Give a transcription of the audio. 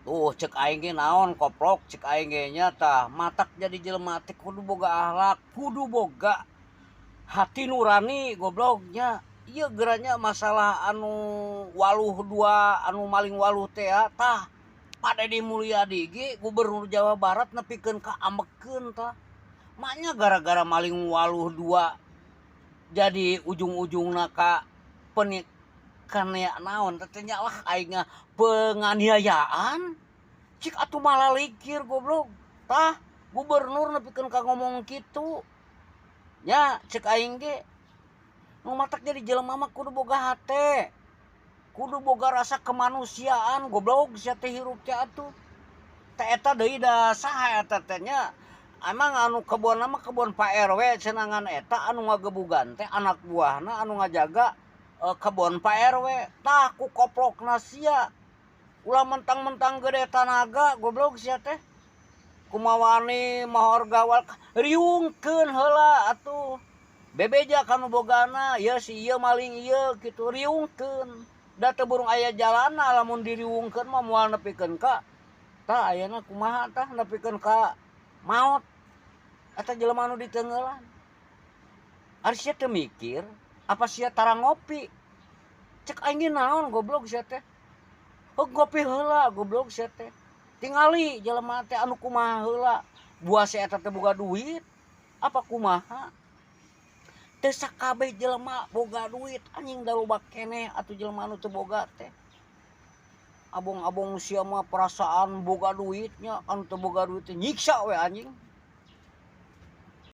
Tuh, cek aing ge naon, koplok, cek aing ge nya. Tah, matak jadi jelema teh kudu boga akhlak, kudu boga hati nurani, gobloknya. Ieu geranya masalah anu waluh dua, anu maling waluh teh ya. Tah, Pak Dedi Mulyadi ge, Gubernur Jawa Barat, nepikeun ka ambekeun. Tah, maknya gara-gara maling waluh dua jadi ujung-ujungna ka penik kana naon teh nya lah aing, penganiayaan. Cik atuh malah likir, goblok. Tah, gubernur nepikeun ka ngomong kitu nya. Cek aing ge, nu matak jadi jelema mah kudu boga hate, kudu boga rasa kemanusiaan, goblok. Sia teh hirup teh atuh teh eta deui da saha eta teh nya? Emang anu kebon mah kebon Pak RW cenangan. Eta anu ngagebugan teh anak buahna anu ngajaga kebon Pak RW. Tah, ku koplokna sia, ulah mentang-mentang gede tanaga, goblok. Sia teh kumawani mahor gawal? Riungkeun heula atuh, bebeja kanu bogana ya, si ieu maling ieu kitu, riungkeun. Da teu burung aya jalana lamun diriungkeun mah, moal nepikeun ka tah ayeuna kumaha. Tah, nepikeun ka maot eta jelema anu diteunggeulan. Ari sia teu mikir apa sia tara ngopi? Cek aing ge naon, goblok. Sia teh heuk ngopi heula, goblok. Sia teh tingali jelema teh anu kumaha heula, buah si eta teh boga duit apa kumaha. Teu sakabeh jelema boga duit, anjing. Da loba keneh atuh jelema anu teu boga teh. Abong-abong sia mah perasaan boga duitnya, anu teu boga duit teh nyiksa we, anjing.